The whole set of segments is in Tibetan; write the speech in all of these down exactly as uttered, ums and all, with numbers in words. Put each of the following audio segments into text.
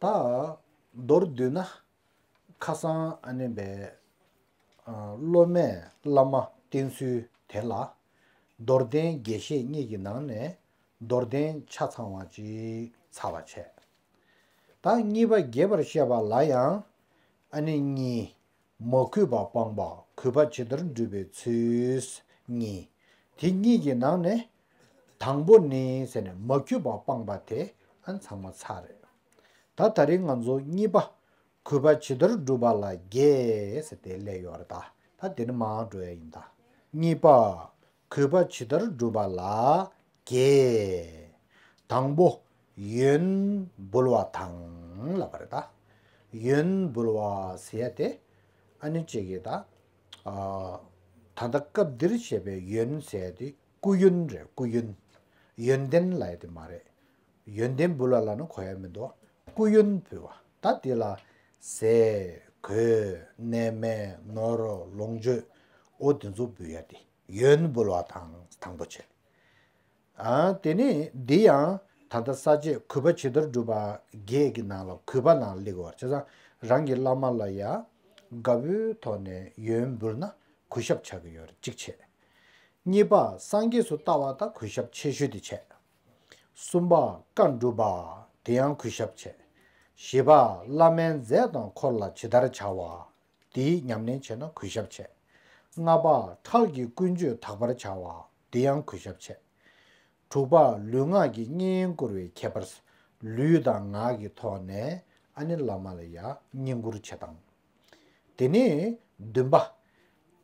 ད་མདོར་བསྡུས་ན། ཁ་སང་ཨ་ནི་པའི་སློབ་མས་བླ་མ་བསྟེན་ཚུལ་དེ་ལ། རྡོར་གདན་དགེ་བཤེས་གཉིས་ཀྱི་ནང་ནས་རྡོར་གདན་ཆ་ཚང་བ་ཅིག་ཚར་བ་བྱས། ད་གཉིས་པ་རྒྱས་པར་བཤད་པ་ལ་ཡང་ཨ་ནི་གཉིས། མ་གུས་པ་སྤངས་པ་གུས་པ་ཇི་ལྟར་བསྒྲུབ་པའི་ཚུལ་གཉིས། དེ་གཉིས་ཀྱི་ནང་ནས་དང་པོ་ནི་ཟེར་ནས་མ་གུས་པ་སྤངས་པ་དེ་ཨ་ནི་ཚང་མ་ཚར་རེད། ད་ད་རིང་ང་ཚོ་གཉིས་པ་གུས་པ་ཇི་ལྟར་བསྒྲུབ་པ་ལ་བརྒྱད་ཟེར་དེ་སླེབས་ཡོད་རེད་ད། ད་དེ་ནི་མར་འགྲོ་ཡ་ཡིན་ད། གཉིས་པ་གུས་པ་ཇི་ལྟར་བསྒྲུབ་པ་ལ་བརྒྱད། དང་པོ་ཡོན་འབུལ་བ་དང་ལབ་པ་རེད་ད། ཡོན་འབུལ་བ་ཟེར་ཡ་དེ་ཨ་ནི་གཅིག་གིས་ད། ཨ། ད་ལྟ་སྐབས་འདིར་བཤད་པའི་ཡོན་ཟེར་ཡ་དེ་སྐུ་ཡོན་རེད། སྐུ་ཡོན། ཡོན་ཏན་ལབ་ཡ་དེ་མ་རེད། ཡོན་ཏན་འབུལ་བ་ལ་ནི་གོ་ཡ་མི་འདུག་སྐུ་ཡོན་འབུལ་བ། ད་དེ་ལ་ཟས་གོས་གནས་མལ་ནོར་ལོངས་སྤྱོད། འོ་དེ་ཚོ་འབུལ་ཡ་དེ་ཡོན་འབུལ་བ་དང་དང་པོ་བྱས། ཨ། དེ་ནས་འདི་ཡང་ད་ལྟ་ས་བཅད་གུས་པ་ཇི་ལྟར་བསྒྲུབ་པ་བརྒྱད་ཀྱི་ནང་ལ་གུས་པ་ནང་སླེབས་ཡོད་རེད། བྱས་ཙང་རང་གི་བླ་མ་ལ་ཡ་དགའ་བོའི་ཐོག་ནས་ཡོན་འབུལ་ན་གུས་ཞབས་ཆགས་ཀྱི་ཡོད་རེད། གཅིག་བྱས། གཉིས་པ་སངས་རྒྱས་སུ་ལྟ་བ་དང་གུས་ཞབས་ཆེ་ཤོས་དེ་བྱས། གསུམ་པ་བཀའ་སྒྲུབ་པ། དེ་ཡང་གུས་ཞབས་བྱས། བཞི་པ་བླ་མའི་མཛད་དང་འཁོར་ལ་ཇི་ལྟར་བྱ་བ། དེའི་ཉམས་ལེན་བྱས་ན་གུས་ཞབས་བྱས། ལྔ་པ་འཕྲལ་གྱི་ཀུན་སྤྱོད་དག་པར་བྱ་བ། དེ་ཡང་གུས་ཞབས་བྱས། དྲུག་པ་ལུས་ངག་གི་བསྙེན་བཀུར་བའི་ཁྱད་པར། ལུས་དང་ངག་གི་ཐོག་ནས་ཨ་ནི་བླ་མ་ལ་ཡ་བསྙེན་བཀུར་བྱེད་སྟངས། དེ་ནས་བདུན་པ།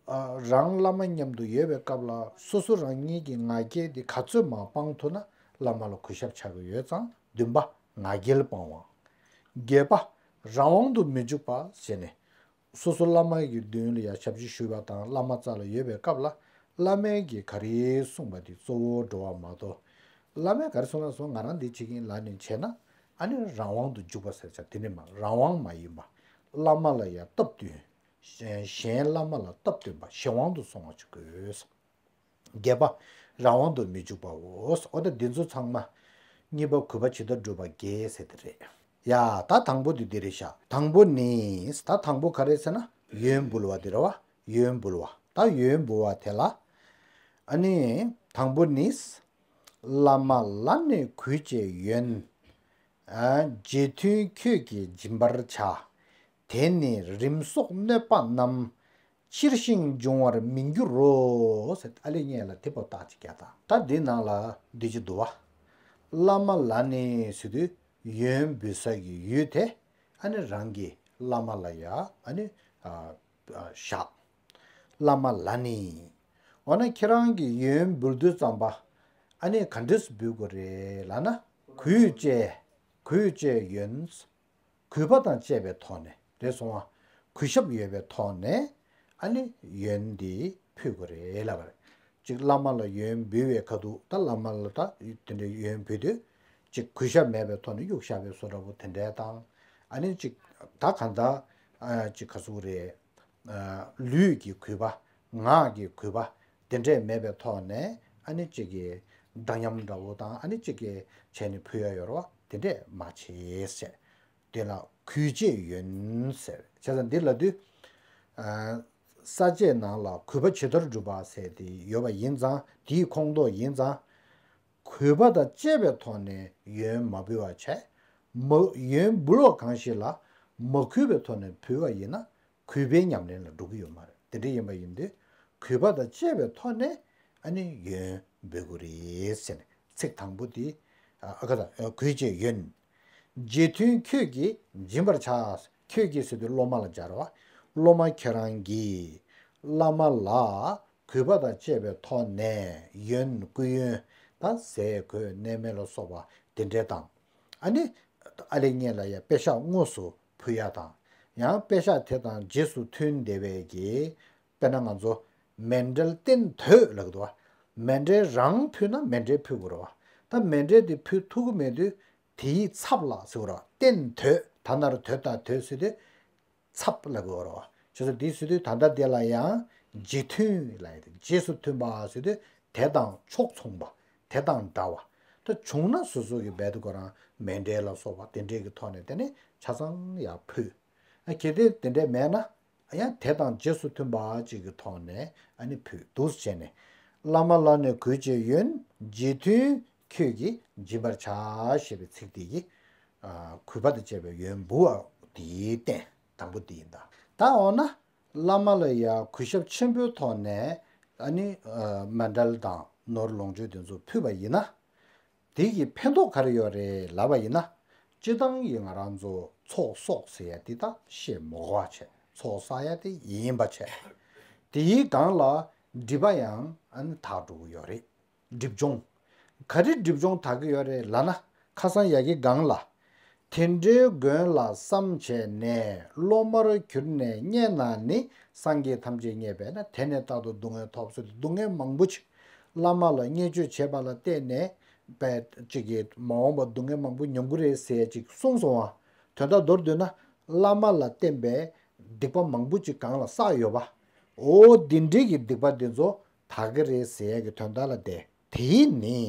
ཨ། རང་བླ་མ་མཉམ་དུ་ཡོད་པའི་སྐབས་ལ་སོ་སོ་རང་ཉིད་ཀྱི་ང་རྒྱལ་དེ་ག་ཚོད་མང་སྤང་ཐུབ་ན་བླ་མ་ལ་གུས་ཞབས་ཆགས་ཀྱི་ཡོད་ཙང་བདུན་པ་ང་རྒྱལ་སྤང་བ། བརྒྱད་པ་རང་དབང་དུ་མི་འཇུག་པ་ཟེར་ནས། སོ་སོ་བླ་མ་གི་མདུན་ལ་ཡ་ཞབས་ཕྱི་ཞུ་བ་དང་བླ་མ་རྩ་ལ་ཡོད་པའི་སྐབས་ལ་བླ་མས་ཀྱིས་ག་རེ་གསུངས་པ་དེ་གཙོ་བོ་འགྲོ་བ་མ་གཏོགས། བླ་མས་ག་རེ་གསུངས་ན་སོང་ང་རང་འདི་བྱེད་ཀྱིན་ལབ་ནས་བྱས་ན་ཨ་ནི་རང་དབང་དུ་འཇུག་པ་ཟེར་ཆ་དེ་ནི་མ་རང་དབང་མ་ཡིན་པ། བླ་མ་ལ་ཡ་སྟབས་བསྟུན། གཞན་གཞན་བླ་མ་ལ་སྟབས་བསྟུན་པ་གཞན་དབང་དུ་སོང་བ་ཅིག་དགོས། བརྒྱད་པ། རང་དབང་དུ་མི་འཇུག་པའོ། འོ་ད་འདི་ཚོ་ཚང་མ། གཉིས་པ་གུས་པ་ཇི་ལྟར་བསྒྲུབ་པ་བརྒྱད་ཟེར་དེ་རེད། ཡ་ད་དང་པོ་དེ་འདི་རེད་ཤག་དང་པོ་ནི། ད་དང་པོ་ག་རེ་ཟེར་ན་ཡོན་འབུལ་བ་དེ་རེད་བ། ཡོན་འབུལ་བ། ད་ཡོན་འབུལ་བ་དེ་ལ། ཨ་ནི། དང་པོ་ནི། བླ་མ་ལ་ནི་གུས་བཅས་ཡོན། ཨ། རྗེ་མཐུན་ཁྱོད་ཀྱིས་སྦྱིན་པར་བྱ། དེ་ནི་རིམས་སོགས་གནོད་པ་རྣམས། ཕྱིར་ཞིང་འབྱུང་བར་མི་འགྱུར་རོ། ཟེར་ཨ་ལེ་ཉེ་ལ་དེ་པོ་རྟགས་ཅིག་རྒྱག་དང་། ད་འདི་ནང་ལ་འདི་ཅི་འདུག་བ། བླ་མ་ལ་ནི་ཟེར་དུས་ཡོན་འབུལ་ས་གི་ཡུལ་དེ་ཨ་ནི་རང་གི་བླ་མ་ལ་ཡ་ཨ་ནི་ཨ་ཨ་བཞག་བླ་མ་ལ་ནི། འོ་ན་ཁྱེད་རང་གི་ཡོན་འབུལ་དུས་ཙམ་པ་ཨ་ནི་ག་འདྲས་སུ་འབུལ་དགོས་རེད་ལབ་ན། གུས་བཅས་གུས་བཅས་ཡོན། གུས་པ་དང་བཅས་པའི་ཐོག་ནས་རེད་སོང་བ། གུས་ཞབས་ཡོད་པའི་ཐོག་ནས་ཨ་ནི་ཡོན་འདི་ཕུལ་དགོས་རེད་ལབ་པ་རེད། གཅིག་བླ་མ་ལ་ཡོན་འབུལ་བའི་ཁ་ཐུག་ད་བླ་མ་ལ་ད་དེ་འདྲའི་ཡོན་ཕུལ་དུས་གཅིག་གུས་ཞབས་མེད་པའི་ཐོག་ནས་གཡུག་བཞག་པའི་བཟོ་འདྲ་པོ་དེ་འདྲའི་དང་། ཨ་ནི་གཅིག་ད་གང་ལྟར་ཨ་གཅིག་ག་ཟུག་རེད། ཨ་ལུས་ཀྱི་གུས་པ། ངག་གི་གུས་པ། དེ་འདྲས་མེད་པའི་ཐོག་ནས་ཨ་ནི་གཅིག་གི་འདྲ་མཉམ་འདྲ་བོ་དང་ཨ་ནི་གཅིག་གི་བྱས་ནས་ཕུལ་ཡ་ཡོད་རེད་བ། དེ་འདྲས་མ་བྱེད་ཟེར། དེ་ལ་གུས་བཅས་ཡོན་ཟེར། བྱས་ཙང་འདི་ལབ་དུས། ཨ་ས་བཅད་ནང་ལ་གུས་པ་ཇི་ལྟར་བསྒྲུབ་པ་ཟེར་དེ་ཡོད་པ་ཡིན་ཙང་དེའི་ཁོངས་གཏོགས་ཡིན་ཙང་། གུས་པ་དང་བཅས་པའི་ཐོག་ནས་ཡོན་མ་འབུལ་བ་བྱས། མ་ཡོན་འབུལ་བ་གང་ཞིག་ལ་མ་གུས་པའི་ཐོག་ནས་འབུལ་བ་ཡིན་ན་གུས་པའི་ཉམས་ལེན་ལ་འགྲོ་གི་ཡོད་མ་རེད། དེ་འདྲ་ཡིན་པ་ཡིན་དུས་གུས་པ་དང་བཅས་པའི་ཐོག་ནས་ཨ་ནི་ཡོན་འབུལ་དགོས་རེད་ཟེར་ནས་ཚིག་དང་པོ་དེ་ཨ་ཨ་ཁ་དང་གུས་བཅས་ཡོན། རྗེ་མཐུན་ཁྱོད་ཀྱིས་སྦྱིན་པར་བྱ། ཁྱོད་ཀྱིས་ཟེར་དུས་སློབ་མ་ལ་སྦྱར་བ། སློབ་མ་ཁྱེད་རང་གིས་བླ་མ་ལ་གུས་པ་དང་བཅས་པའི་ཐོག་ནས་ཡོན་སྐུ་ཡོན་དང་ཟས་གོས་གནས་མལ་ལ་སོགས་པ་དེ་འདྲས་དང་། ཨ་ནི་ཨ་ལེ་ཉེ་ལ་ཡ་པེ་ཤག་དངོས་སུ་ཕུལ་ཡ་དང་། ཡང་པེ་ཤག་དེ་དང་རྗེས་སུ་མཐུན་བསྡད་པའི་གི་དཔེར་ན་ང་ཚོ་མཎྜལ་རྟེན་དོད་ལབ་ཀྱི་འདུག་བ། མཎྜལ་རང་ཕུལ་ན་མཎྜལ་ཕུལ་དགོས་རེད་བ། ད་མཎྜལ་དེ་ཕུལ་ཐུབ་ཀྱི་མེད་དུས་དེའི་ཚབ་ལ་ཟེར་དགོས་རེད་བ། རྟེན་དོད། ད་ན་རོ་དོད་དང་དོད་ཟེར་དུས་ཚབ་ལབ་དགོས་རེད་བ། བྱས་ཙང་དེ་ཟེར་དུས་ད་ལྟ་དེ་ལ་ཡང་རྗེས་མཐུན་ལབ་ཡ་དེ་རྗེས་སུ་མཐུན་པ་ཟེར་དུས་དེ་དང་ཕྱོགས་མཚུངས་པ། དེ་དང་འདྲ་བ། ད་ ད་བྱུང་ན་སོ་སོ་གི་རྦད་དེ་ཁོ་རང་མཎྜལ་ལ་སོགས་པ་དེ་འདྲས་ཀྱི་ཐོག་ནས་དེ་ནས་ཆ་ཚང་ཡར་ཕུལ། ཨ་གལ་ཏེ་དེ་འདྲས་མེད་ན་ཡང་དེ་དང་རྗེས་སུ་མཐུན་པ་ཅིག་གི་ཐོག་ནས་ཨ་ནི་ཕུལ་འདུག་བྱས་ནས། བླ་མ་ལ་ནི་གུས་བཅས་ཡོན། རྗེ་མཐུན་ཁྱོད་ཀྱིས་སྦྱིན་པར་བྱ། ཞེས་པའི་ཚིག་དེ་ཡིས། ཨ་གུས་པ་དང་བཅས་པའི་ཡོན་འབུལ་བ་དེའི་རྟེན་དང་པོ་དེ་ཡིན་ད། ད་འོ་ན་བླ་མ་ལ་ཡང་གུས་ཞབས་ཆེན་པོའི་ཐོག་ནས་ཨ་ནི་ཨ་མཎྜལ་དང་ནོར་ལོངས་སྤྱོད་དེ་ཚོ་ཕུལ་བ་ཡིན་ན། དེ་ཡི་ཕན་ཐོགས་ག་རེ་ཡོད་རེད་ལབ་པ་ཡིན་ན། སྤྱིར་བཏང་གི་ང་རང་ཚོ་ཚོགས་གསོག་ཟེར་ཡ་དེ་ད་བཤད་མ་དགོས་པ་བྱས། ཚོགས་བསགས་ཡ་དེ་ཡིན་པ་བྱས། དེའི་སྒང་ལ་སྒྲིབ་པ་ཡང་ཨ་ནི་དག་འགྲོ་གི་ཡོད་རེད། སྒྲིབ་སྦྱོང་། ག་རེ་སྒྲིབ་སྦྱོང་དག་གི་ཡོད་རེད་ལབ་ན། ཁ་སང་ཡ་གི་སྒང་ལ། དེ་འདྲའི་མགོན་ལ་བསམ་བྱས་ནས་སློབ་མར་གྱུར་ནས་བསྙེན་ན་ནི་སངས་རྒྱས་ཐམས་ཅད་མཉེས་པས་ན། དེ་ནས་རྟག་ཏུ་སྡུག་བསྔལ་ཐོབ་ཟེར་ཏེ་སྡུག་བསྔལ་མང་པོ་ཅིག་བླ་མ་ལ་བརྙས་བཅོས་བྱས་པ་ལ་བརྟེན་ནས་པའི་ཅིག་གིས་མ་འོངས་པ་སྡུག་བསྔལ་མང་པོ་མྱོང་གི་རེད་ཟེར་ཅིག་གསུངས་སོང་བ། དོན་དག་མདོར་བསྡུས་ན་བླ་མ་ལ་བརྟེན་པའི་སྡིག་པ་མང་པོ་ཅིག་གང་ལ་བསགས་ཡོད་པ། འོ་འདི་འདྲའི་གི་སྡིག་པ་འདི་ཚོ་དག་གི་རེད་ཟེར་ཡ་གི་དོན་དག་ལ་བསྡད། དེས་ནི་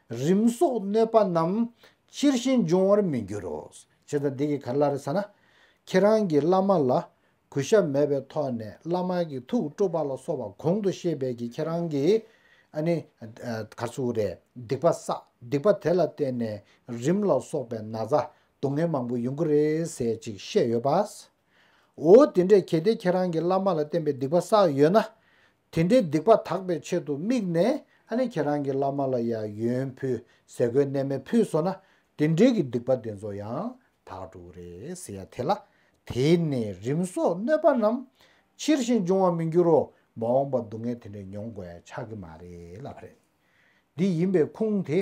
རིམས་སོགས་གནོད་པ་རྣམས་ཕྱིར་ཞིང་འབྱུང་བར་མི་འགྱུར་རོ། བྱས་ཙང་འདི་གིས་ག་རེ་ལབ་རེད་ཟེར་ན། ཁྱེད་རང་གིས་བླ་མ་ལ་གུས་ཞབས་མེད་པའི་ཐོག་ནས་བླ་མ་གི་ཐུགས་དཀྲུགས་པ་ལ་སོགས་པ་གོང་དུ་བཤད་པའི་གི་ཁྱེད་རང་གིས་ཨ་ནི་ཨ་ག་རེ་ཟེར་དགོས་རེད། སྡིག་པ་བསགས། སྡིག་པ་དེ་ལ་བརྟེན་ནས་རིམས་ལ་སོགས་པའི་ན་ཚ་སྡུག་བསྔལ་མང་པོ་ཡོང་གི་རེད་ཟེར་ཅིག་བཤད་ཡོད་པ། འོ་དེ་འདྲས་གལ་ཏེ་ཁྱེད་རང་གིས་བླ་མ་ལ་བརྟེན་པའི་སྡིག་པ་བསགས་ཡོད་ན། དེ་འདྲའི་སྡིག་པ་དག་པའི་ཆེད་དུ་དམིགས་ནས་ཨ་ནི་ཁྱེད་རང་གིས་བླ་མ་ལ་ཡང་ཡོན་ཕུལ། ཟས་གོས་གནས་མལ་ཕུལ་སོང་ན། དེ་འདྲའི་གི་སྡིག་པ་དེ་ཚོ་ཡང་དག་འགྲོ་གི་རེད་ཟེར་ཡ་དེ་ལ། དེས་ནི་རིམས་སོགས་གནོད་པ་རྣམས། ཕྱིར་ཞིང་འབྱུང་བར་མི་འགྱུར་རོ། མ་འོངས་པ་སྡུག་བསྔལ་དེ་འདྲས་མྱོང་དགོས་ཡ་ཆགས་ཀྱི་མ་རེད་ལབ་པ་རེད། འདི་ཡིན་པའི་ཁུངས་དེ།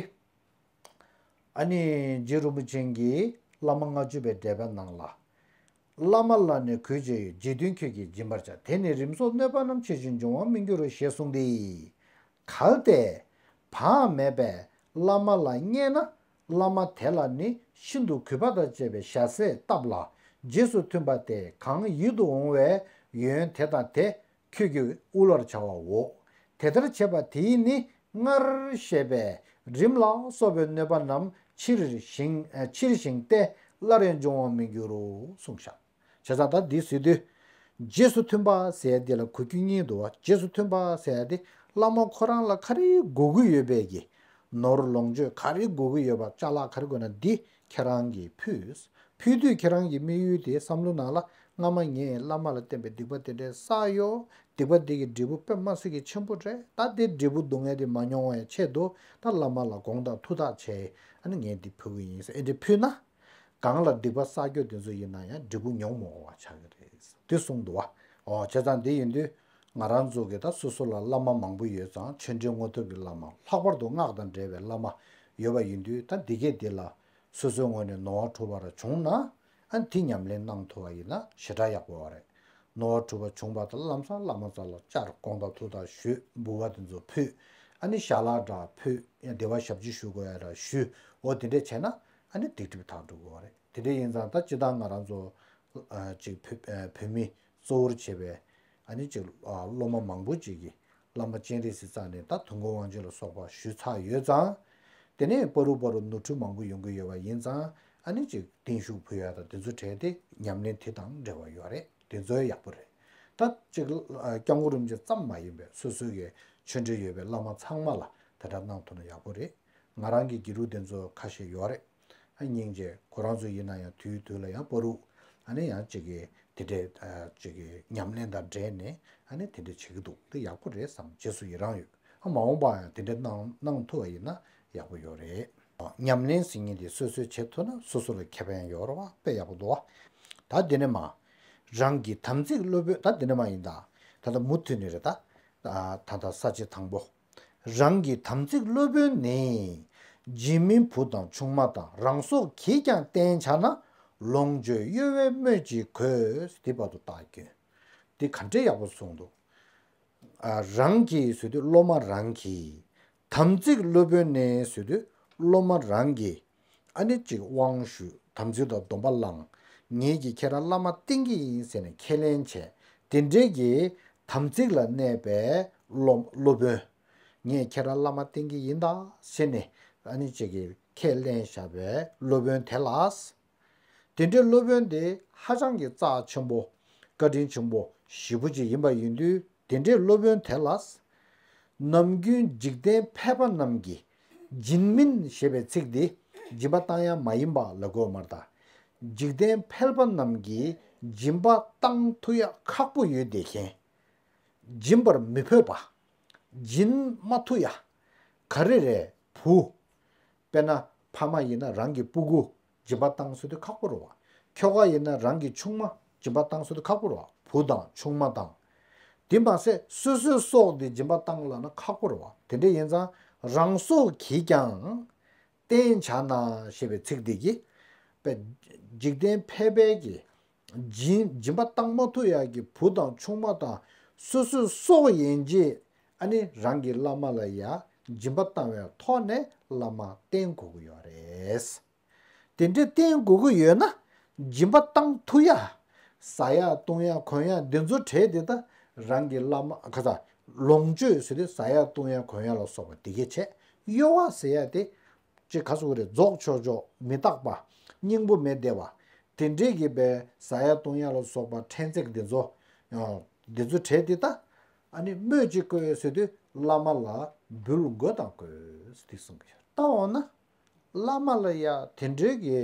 ཨ་ནི་རྗེ་རིན་པོ་ཆེ་གིས་བླ་མ་ལྔ་བཅུ་པའི་འགྲེལ་པའི་ནང་ལ། བླ་མ་ལ་ནི་གུས་བཅས་ཡོད། རྗེ་མཐུན་ཁྱོད་ཀྱིས་སྦྱིན་པར་བྱ། དེས་ནི་རིམས་སོགས་གནོད་པ་རྣམས། ཕྱིར་ཞིང་འབྱུང་བར་མི་འགྱུར་རོ་ཞེས་གསུངས་ཏེ། གལ་ཏེ་བག་མེད་པས་བླ་མ་ལ་བརྙས་ན། བླ་མ་དེ་ལ་ནི་ཤིན་ཏུ་གུས་པ་དང་བཅས་པའི་ཞྭ་སེར་བཏབ་ལ། རྗེས་སུ་མཐུན་པ་སྟེ་གང་ཡིད་དུ་འོང་བའི་ཡོན་དེ་དང་དེ། ཁྱོད་ཀྱིས་དབུལ་བར་བྱ་བའོ། དེ་ལྟར་བྱས་པ་དེས་ནི་སྔར་བཤད་པའི་རིམས་ལ་སོགས་པའི་གནོད་པ་རྣམས་ཕྱིར་ཞིང་ཕྱིར་ཞིང་སྟེ་སླར་ཡང་འབྱུང་བར་མི་འགྱུར་རོ་གསུངས་ཤག་བྱས་ཙང་ད་འདི་ཟེར་དུས། རྗེས་སུ་མཐུན་པ་ཟེར་འདི་ལ་གོ་རྒྱུ་གཉིས་འདུག་བ། རྗེས་སུ་མཐུན་པ་ཟེར་འདི་བླ་མ་ཁོ་རང་ལ་ག་རེ་དགོས་ཀྱི་ཡོད་པའི་གི་ནོར་ལོངས་སྤྱོད་ག་རེ་དགོས་ཀྱི་ཡོད་པ། ཅ་ལག་ག་རེ་དགོས་ན་འདི་ཁྱེད་རང་གིས་ཕུལ། ཕུལ་དུས་ཁྱེད་རང་གི་དམིགས་ཡུལ་དེ་བསམ་བློ་ནང་ལ་སྔ་མ་ངས་བླ་མ་ལ་བརྟེན་པའི་སྡིག་པ་དེ་འདྲའི་བསགས་ཡོད། སྡིག་པ་འདི་གི་འབྲས་བུ་དཔེ་མ་སྲིད་ཀྱི་ཆེན་པོ་རེད། ད་དེ་འབྲས་བུ་སྡུག་བསྔལ་དེ་མ་མྱོང་བའི་ཆེད་དུ་ད་བླ་མ་ལ་དགོངས་དག་ཐུགས་ཐག་བཅད། ཨ་ནི་ངས་འདི་ཕུལ་གི་ཡིན་ཟེར་ཨེ་འདྲ་ཕུལ་ན། གང་ལ་སྡིག་པ་བསགས་རྒྱུ་དེ་ཚོ་ཡིན་ན་ཡང་འབྲས་བུ་མྱོང་མི་འོང་བ་ཆགས་ཀྱི་རེད་དེ་གསུངས་འདུག་བ། ཨོ་བྱས་ཙང་འདི་ཡིན་དུས་ང་རང་ཚོ་གི་ད་སོ་སོ་ལ་བླ་མ་མང་པོ་ཡོད་ཙང་ཆོས་འབྲེལ་དངོས་ཐོབ་ཀྱི་བླ་མ། ལྷག་པར་དུ་སྔགས་དང་འབྲེལ་བའི་བླ་མ་ཡོད་པ་ཡིན་དུས། ད་འདི་གས་འདི་ལ་སོ་སོའི་ངོས་ནས་ནོར་བ་འཁྲུལ་པ་ར་བྱུང་ན། ཨ་ནི་དེ་ཉམས་ལེན་གནང་ཐུབ་པ་ཡིན་ན་ཞེ་དྲག་ཡག་པོ་ཡོད་རེད། ནོར་བ་འཁྲུལ་པ་བྱུང་བ་དང་ལམ་སང་བླ་མ་རྩ་ལ་བཅར། དགོངས་དག་ཐུགས་དག་ཞུས། འབུལ་བ་དེ་ཚོ་ཕུལ། ཨ་ནི་ཞལ་ལག་འདྲ་ཕུལ། ཡང་བདེ་བ་ཞབས་ཕྱི་ཞུ་དགོས་ཡ་འདྲ་ཞུས། འོ་དེ་འདྲས་བྱས་ན་ཨ་ནི་སྡིག་སྒྲིབ་དག་འགྲོ་གི་ཡོད་རེད། དེ་འདྲས་ཡིན་ཙང་ད་སྤྱིར་བཏང་ང་རང་ཚོ་ཨ་ཅིག་བོད་ཨ་བོད་མི་གཙོ་བོར་བྱས་པའི་ཨ་ནི་ཅིག་ཨ་སློབ་མ་མང་པོ་ཅིག་གིས་བླ་མ་སྤྱན་རས་གཟིགས་རྩ་ནས་ད་དུས་འཁོར་དབང་ཆེན་ལ་སོགས་པ་ཞུས་ཚར་ཡོད་ཙང་། དེ་ནས་བར་དུ་བར་དུ་ནོར་འཁྲུལ་མང་པོ་ཡོང་གི་ཡོད་པ་ཡིན་ཙང་། ཨ་ནི་ཅིག་བརྟན་བཞུགས་ཕུལ་ཡ་དང་དེ་ཚོ་གྲས་དེ་ཉམས་ལེན་དེ་དང་འབྲེལ་བ་ཡོད་རེད། དེ་ཚོ་ཡག་པོ་རེད། ད་ཅིག་ཨ་སྐྱབས་མགོན་རིན་པོ་ཆེ་ཙམ་མ་ཡིན་པའི་སོ་སོའི་གི་ཆོས་འབྲེལ་ཡོད་པའི་བླ་མ་ཚང་མ་ལ་དེ་འདྲ་གནང་ཐུབ་ན་ཡག་པོ་རེད། ང་རང་གི་དགེ་ཕྲུག་དེ་ཚོ་ཁ་ཤས་ཡོད་རེད། ཨ་སྙིང་རྗེ། ཁོ་རང་ཚོ་ཡིན་ན་ཡང་དུས་དུས་ལ་ཡང་བར་དུ་ཨ་ནི་ཡང་ཅིག་གི་དེ་འདྲའི་ཨ་ཅིག་གི་ཉམས་ལེན་དང་འབྲེལ་ནས་ཨ་ནི་དེ་འདྲ་བྱེད་ཀྱི་འདུག་འདི་ཡག་པོ་རེད་བསམ། རྗེས་སུ་ཡི་རང་ཡོད། ཨ་མ་འོངས་པ་ཡང་དེ་འདྲ་གནང་གནང་ཐུབ་པ་ཡིན་ན་ཡག་པོ་ཡོད་རེད། ཉམས་ལེན་ཟེར་མཁན་དེ་སོ་སོས་བྱེད་ཐུབ་ན་སོ་སོ་ལ་ཁེ་ཕན་ཡོད་རེད་བ། དཔེ་ཡག་པོ་འདུག་བ། ད་དེ་ནས་མ། རང་གི་དམ་ཚིག་སློབ་དཔོན། ད་དེ་ནས་མ་ཡིན་ད། ད་ལྟ་མུ་མཐུད་ནས་རེད་ད། ད་ལྟ་ས་བཅད་དང་པོ། རང་གི་དམ་ཚིག་སློབ་དཔོན་ནི། འཇིགས་མེད་བུ་དང་ཆུང་མ་དང་། རང་སྲོག་གིས་ཀྱང་བསྟེན་བྱ་ན། ལོངས་སྤྱོད་གཡོ་བས་སྨོས་ཅི་དགོས། དེ་བར་དུ་བརྟག་གྱོན། འདི་ག་འདྲའི་ཡག་པོ་གསུངས་འདུག་ཨ་རང་གི་ཟེར་དུས་སློབ་མ་རང་གི། དམ་ཚིག་སློབ་དཔོན་ནི་ཟེར་དུས་སློབ་མ་རང་གི། ཨ་ནི་ཅིག་དབང་ཞུས། དམ་ཚིག་དང་སྡོམ་པ་བླངས། ངེད་ཀྱིས་ཁྱེད་རང་བླ་མ་བསྟེན་གྱི་ཡིན་ཟེར་ནས་ཁས་ལེན་བྱས། དེ་འདྲའི་གི་དམ་ཚིག་ལ་གནས་པའི་སློབ་སློབ་དཔོན། ངས་ཁྱེད་རང་བླ་མ་བསྟེན་གྱི་ཡིན་ད་ཟེར་ནས་ ཨ་ནི་ཅིག་གིས་ཁས་ལེན་བཞག་པའི་སློབ་དཔོན་དེ་ལ། དེ་འདྲའི་སློབ་དཔོན་དེ་ཧ་ཅང་གི་རྩ་ཆེན་པོ། བཀའ་དྲིན་ཆེན་པོ་ཞེ་པོ་ཅིག་ཡིན་པ་ཡིན་དུས། དེ་འདྲའི་སློབ་དཔོན་དེ་ལ། ནམ་རྒྱུན་འཇིག་རྟེན་ཕལ་པ་རྣམས་ཀྱིས་སྦྱིན་མིན་ཞེས་པའི་ཚིག་འདི་སྦྱིན་པ་བཏང་ཡ་མ་ཡིན་པ་ལབ་དགོས་མ་རེད་ད། འཇིག་རྟེན་ཕལ་པ་རྣམས་ཀྱིས་སྦྱིན་པ་བཏང་ཐུབ་ཡ་ཁག་པོ་ཡོད་དེ་ཤེས། སྦྱིན་པར་མི་ཕོད་པ། སྦྱིན་མ་ཐུབ་ཡ། ག་རེ་རེད། བུ། དཔེར་ན་ཕ་མ་ཡིན་ན་རང་གི་སྤུ་གུ་སྦྱིན་པ་བཏང་ཟེར་དུས་ཁག་པོ་རེད་བ། ཁྱོ་ག་ཡིན་ན་རང་གི་ཆུང་མ་སྦྱིན་པ་བཏང་ཟེར་དུས་ཁག་པོ་རེད་བ། བུ་དང་ཆུང་མ་དང་། དེ་མ་ཟད་སོ་སོའི་སྲོག་དེ་སྦྱིན་པ་བཏང་ལབ་ན་ཁག་པོ་རེད་བ། དེ་འདྲ་ཡིན་ཙང་རང་སྲོག་གིས་ཀྱང་བརྟན་བྱ་ན་ཞེས་པའི་ཚིག་འདི་གིས། པའི་འཇིག་རྟེན་ཕལ་པའི་གི་སྦྱིན་སྦྱིན་པ་བཏང་མ་ཐུབ་ཡག་གི་བུ་དང་ཆུང་མ་དང་སོ་སོའི་སྲོག་ཡན་ཆད། ཨ་ནི་རང་གི་བླ་མ་ལ་ཡ་སྦྱིན་པ་བཏང་བའི་ཐོག་ནས་བླ་མ་བསྟེན་དགོས་ཀྱི་ཡོད་རེད། དེ་འདྲའི་བསྟེན་དགོས་ཀྱི་ཡོད་ན། སྦྱིན་པ་བཏང་ཐུབ་ཡ། ཟ་ཡ་བཏུང་ཡ་གོན་ཡ་འདི་ཚོ་གྲས་དེ་ད་རང་གི་བླ་མ་ག་ས་ལོངས་སྤྱོད་ཟེར་དུས་ཟ་ཡ་བཏུང་ཡ་གོན་ཡ་ལ་སོགས་པ་དེ་གས་བྱས། གཡོ་བ་ཟེར་ཡ་དེ། ཅེས་ག་སོགས་རེ་རྫོགས་ཆོས་མཆོག་མི་རྟག་པ། སྙིང་པོ་མེད་བདེ་བ། དེ་འདྲས་ཀྱི་པའི་ཟ་ཡ་བཏུང་ཡ་ལ་སོགས་པ་ཕྲན་ཚེགས་འདི་ཚོ། འདི་ཚོ་བྲལ་ཏེ་ད། ཨ་ནི་སྨོས་ཅིག་དགོས་ཟེར་དུས་བླ་མ་ལ་འབུལ་དགོས་དང་དགོས་ཟེར་དུས་གསུང་གི་ཡོད། ད་འོ་ན། བླ་མ་ལ་ཡ་དེ་འདྲས་ཀྱི་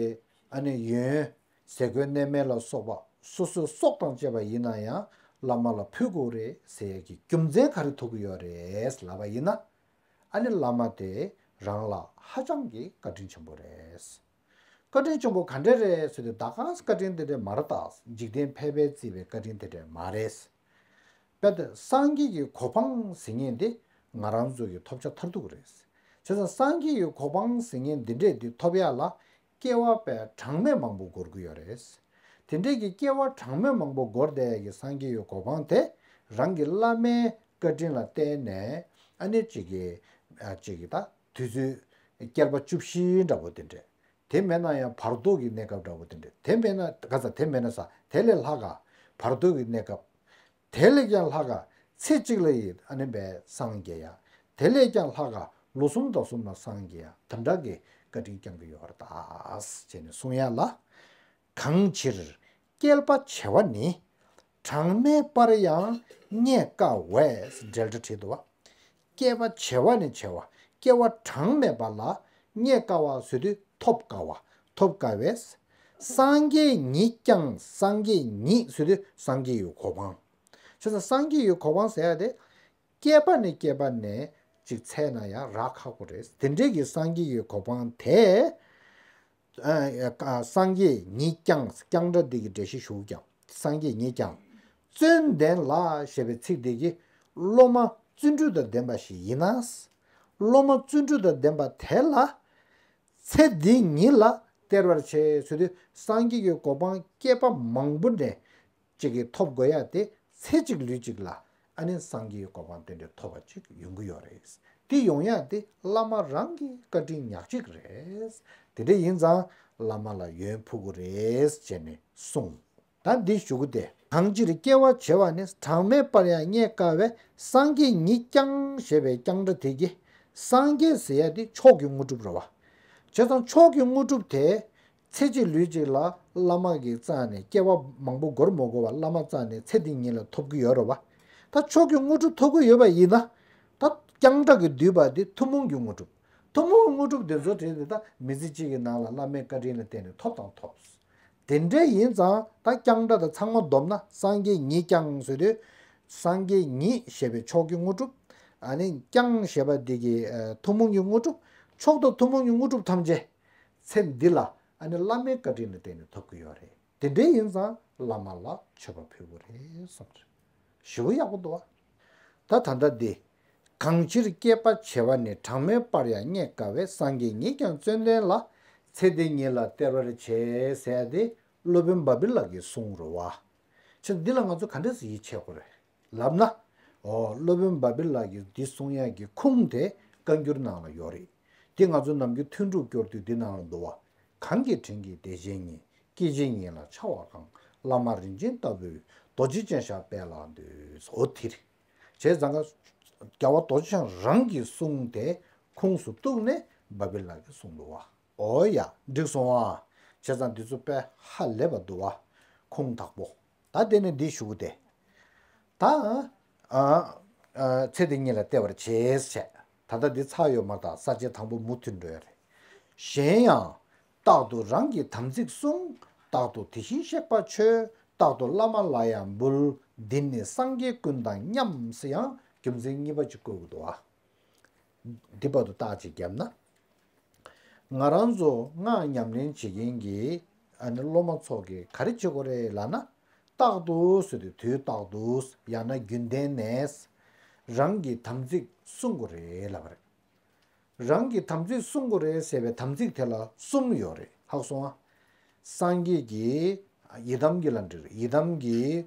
ཨ་ནི་ཡོན། ཟས་གོས་གནས་མལ་ལ་སོགས་པ་སོ་སོའི་སྲོག་དང་བཅས་པ་ཡིན་ན་ཡང་བླ་མ་ལ་ཕུལ་དགོས་རེད་ཟེར་ཡ་གི་རྒྱུ་མཚན་ག་རེ་ཐུག་གི་ཡོད་རེད་ལབ་པ་ཡིན་ན། ཨ་ནི་བླ་མ་དེ་རང་ལ་ཧ་ཅང་གི་བཀའ་དྲིན་ཆེན་པོ་རེད། བཀའ་དྲིན་ཆེན་པོ་ག་འདྲ་རེད་ཟེར་དུས་ད་ག་སེ་བཀའ་དྲིན་དེ་འདྲ་མ་རེད་ད། འཇིག་རྟེན་ཕལ་པས་བརྩིས་པའི་བཀའ་དྲིན་དེ་འདྲ་མ་རེད། དཔེར་ན་སངས་རྒྱས་ཀྱི་གོ་འཕང་ཟེར་མཁན་དེ་ང་རང་ཚོ་གི་ཐོབ་བྱ་མཐར་ཐུག་རེད། བྱས་ཙང་སངས་རྒྱས་ཀྱི་གོ་འཕང་ཟེར་མཁན་འདི་འདྲས་འདི་ཐོབ་ཡ་ལ་སྐྱེ་བ་པའི་གྲངས་མེད་མང་པོ་འགོར་གྱི་ཡོད་རེད། དེ་འདྲས་ཀྱི་སྐྱེ་བ་གྲངས་མེད་མང་པོ་འགོར་བསྡད་ཡ་གི་སངས་རྒྱས་ཀྱི་གོ་འཕང་དེ་རང་གི་བླ་མའི་བཀའ་དྲིན་ལ་བརྟེན་ནས་ཨ་ནི་གཅིག་གི་ཨ་གཅིག་གི་ད་དུས་ཚོད་བསྐལ་པ་བཅུ་བཞི་འདྲ་པོ་དེ་འདྲས། དེ་མེད་ན་ཡང་བར་དོ་གི་གནས་སྐབས་འདྲ་པོ་དེ་འདྲས། དེ་མེད་ན་ག་ས་དེ་མེད་ན་ས་དེ་ལས་ལྷག་ག་བར་དོ་གི་གནས་སྐབས། དེ་ལས་ཀྱང་ལྷག་ག་ཚེ་གཅིག་ལ་ཡི་ཨ་ནི་བས་སངས་རྒྱས་ཡ། དེ་ལས་ཀྱང་ལྷག་ག་ལོ་གསུམ་དང་གསུམ་ལ་སངས་རྒྱས་ཡ། དེ་འདྲ་གི་བཀའ་དྲིན་བསྐྱངས་ཀྱི་ཡོད་རེད་ད། ཅེས་ནས་གསུང་ཡ་ལ། གང་ཕྱིར་བསྐལ་པ་བྱེ་བ་ནི། གྲངས་མེད་པར་ཡང་རྙེད་དཀའ་བས། འགྲེལ་སྒྲ་བྲིས་འདུག་བ། བསྐལ་པ་བྱེ་བ་ནས་བྱེ་བ། བསྐལ་པ་གྲངས་མེད་པ་ལ་རྙེད་དཀའ་བ་ཟེར་དུས་ཐོབ་དཀའ་བ། ཐོབ་དཀའ་བས། སངས་རྒྱས་ཉིད་ཀྱང་། སངས་རྒྱས་ཉིད་ཟེར་དུས་སངས་རྒྱས་ཡི་གོ་འཕང་། བྱས་ཙང་སངས་རྒྱས་ཡི་གོ་འཕང་ཟེར་ཡ་དེ། བསྐལ་པ་ནས་བསྐལ་པ་ནས་ཅིག་འཚོལ་ན་ཡང་རག་ཁག་པོ་རེད། དེ་འདྲའི་གི་སངས་རྒྱས་ཡི་གོ་འཕང་དེ། ཨ་སངས་རྒྱས་ཉིད་ཀྱང་། ཀྱང་སྒྲ་འདི་གི་འགྲེལ་བཤད་ཞུ་ཀྱང་། སངས་རྒྱས་ཉིད་ཀྱང་། བརྩོན་ལྡན་ལ་ཞེས་པའི་ཚིག་འདི་གིས་སློབ་མ་བརྩོན་འགྲུས་དང་ལྡན་པ་ཞིག་ཡིན་ན། སློབ་མ་བརྩོན་འགྲུས་དང་ལྡན་པ་དེ་ལ། ཚེ་འདི་ཉིད་ལ་སྟེར་བར་བྱེད་ཟེར་དུས་སངས་རྒྱས་ཀྱི་གོ་འཕང་བསྐལ་པ་མང་པོ་ནས་ཅིག་གིས་ཐོབ་དགོས་ཡ་དེ་ཚེ་གཅིག་ལུས་གཅིག་ལ་ཨ་ནི་སངས་རྒྱས་ཀྱི་གོ་འཕང་དེ་འདྲ་ཐོབ་པ་ཅིག་ཡོང་གི་ཡོད་རེད། དེ་ཡོང་ཡ་དེ་བླ་མ་རང་གི་བཀའ་དྲིན་ཉག་གཅིག་རེད། དེ་འདྲ་ཡིན་ཙང་བླ་མ་ལ་ཡོན་ཕུལ་དགོས་རེད་ཅེས་ནས་གསུངས། ད་འདི་ཞུ་གི་དེ། གང་ཕྱིར་བསྐལ་པ་བྱེ་བ་ནི། གྲངས་མེད་པར་ཡང་རྙེད་དཀའ་བས། སངས་རྒྱས་ཉིད་ཀྱང་ཞེས་པའི་ཀྱང་སྒྲ་དེ་གིས་སངས་རྒྱས་ཟེར་ཡ་དེ་མཆོག་གི་དངོས་གྲུབ་རེད་བ། བྱས་ཙང་མཆོག་གི་དངོས་གྲུབ་དེ། ཚེ་གཅིག་ལུས་གཅིག་ལ་བླ་མ་གི་རྩ་ནས་སྐྱེ་བ་མང་པོ་འགོར་མ་དགོས་པར་བླ་མ་རྩ་ནས་ཚེ་འདི་ཉིད་ལ་ཐོབ་ཀྱི་ཡོད་རེད་བ། ད་མཆོག་གི་དངོས་གྲུབ་ཐོབ་ཀྱི་ཡོད་པ་ཡིན་ན། ད་ཀྱང་སྒྲ་གིས་བསྡུས་པ་དེ་ཐུན་མོང་གི་དངོས་གྲུབ། ཐུན་མོང་གི་དངོས་གྲུབ་དེ་ཚོ་དེ་དེ་ད་མི་ཚེ་གཅིག་གི་ནང་ལ་བླ་མའི་བཀའ་དྲིན་ལ་བརྟེན་ནས་ཐོབ་དང་ཐོབ། དེ་འདྲ་ཡིན་ཙང་ད་ཀྱང་སྒྲ་དང་ཚང་མ་བསྡོམས་ན་སངས་རྒྱས་ཉིད་ཀྱང་ཟེར་དུས། སངས་རྒྱས་ཉིད་ཞེས་པའི་མཆོག་གི་དངོས་གྲུབ། ཨ་ནི་ཀྱང་ཞེས་པ་འདི་གི་ཨ་ཐུན་མོང་གི་དངོས་གྲུབ། མཆོག་དང་ཐུན་མོང་གི་དངོས་གྲུབ་ཐམས་ཅད་ཚེ་འདི་ལ་ཨ་ནི་བླ་མའི་བཀའ་དྲིན་ལ་བརྟེན་ནས་ཐོབ་ཀྱི་ཡོད་རེད། དེ་འདྲ་ཡིན་ཙང་བླ་མ་ལ་མཆོད་པ་ཕུལ་དགོས་རེད་གསུངས་རེད། ཞེ་པོ་ཡག་པོ་འདུག་བ། ད་ད་ལྟ་འདི། གང་ཕྱིར་བསྐལ་པ་བྱེ་བ་ནི། གྲངས་མེད་པར་ཡང་རྙེད་དཀའ་བས། སངས་རྒྱས་ཉིད་ཀྱང་བརྩོན་ལྡན་ལ། ཚེ་འདི་ཉིད་ལ་སྟེར་བར་བྱེད་ཟེར་ཏེ་སློབ་དཔོན་བཱ་བིལ་ལ་གི་གསུང་རེད་བ། ཕྱིར་འདི་ལ་ང་ཚོ་ག་འདྲས་སེ་ཡིད་ཆེས་དགོས་རེད་ལབ་ན། འོ་སློབ་དཔོན་བཱ་བིལ་ལ་གི་འདི་གསུང་ཡག་གི་ཁུངས་དེ་བཀའ་འགྱུར་ནང་ལ་ཡོད་རེད། འདི་ང་ཚོ་ནམ་རྒྱུན་ཐུན་དྲུག་སྐྱོར་དུས་འདི་ནང་ལ་འདུག་བ། གང་གི་དྲིན་གྱིས་བདེ་ཆེན་ཉིད། སྐྱེ་མཆེད་ཉིད་ལ་འཆར་བ་གང་། བླ་མ་རིན་ཆེན་ལྟ་བུའི། རྡོ་རྗེ་ཅན་ཞབས་པད་ལ་འདུད། འོ་དེ་རེད། བྱས་ཙང་ཀ་རྒྱལ་བ་རྡོ་རྗེ་འཆང་རང་གི་གསུང་དེ་ཁུངས་སུ་གཏུགས་ནས་ བ་བི་ལ་གིས་གསུངས་འདུག་བ། ཨོ་ཡ། འགྲིག་སོང་ཨ། བྱས་ཙང་འདི་ཚོ་དཔེ་ཧ་ལས་པ་འདུག་བ། ཁུངས་དག་པོ། ད་དེ་ནས་འདི་ཞུ་གི་དེ། ད། ཨ། ཨ། ཚེ་འདི་ཉིད་ལ་བལྟ་བར་བྱེད་བྱས། ད་ལྟ་འདི་ཚར་ཡོད་མ་རེད། ད་ས་བཅད་དང་པོ་མུ་མཐུད་འགྲོ་ཡ་རེད། གཞན་ཡང་། རྟག་ཏུ་རང་གི་དམ་ཚིག་བསྲུང་། རྟག་ཏུ་དེ་བཞིན་གཤེགས་པ་མཆོད། རྟག་ཏུ་བླ་མ་ལ་ཡང་འབུལ། འདི་ནི་སངས་རྒྱས་ཀུན་དང་མཉམ། ཟེར་ཡང་རྒྱུ་མཚན་གཉིས་པ་ཅིག་བཀོད་དགོས་འདུག་ཨ། འདི་བར་དུ་རྟགས་ཅིག་བརྒྱབ་ན། ང་རང་ཚོ་སྔགས་ཉམས་ལེན་བྱེད་མཁན་གྱི་ཨ་ནི་སློབ་མ་ཚོ་གིས་ག་རེ་བྱེད་དགོས་རེད་ལབ་ན། རྟག་ཏུ་ཟེར་དུས་དུས་རྟག་ཏུ། ཡང་ན་རྒྱུན་ལྡན་ནས་རང་གི་དམ་ཚིག་བསྲུང་དགོས་རེད་ལབ་པ་རེད། རང་གི་དམ་ཚིག་བསྲུང་དགོས་རེད་ཟེར་བའི་དམ་ཚིག་དེ་ལ་གསུམ་ཡོད་རེད། ཧ་གོ་སོང་ཨ། སངས་རྒྱས་ཀྱི་ཡི་དམ་གྱི་ལ་འདྲི་རེད། ཡི་དམ་གྱི་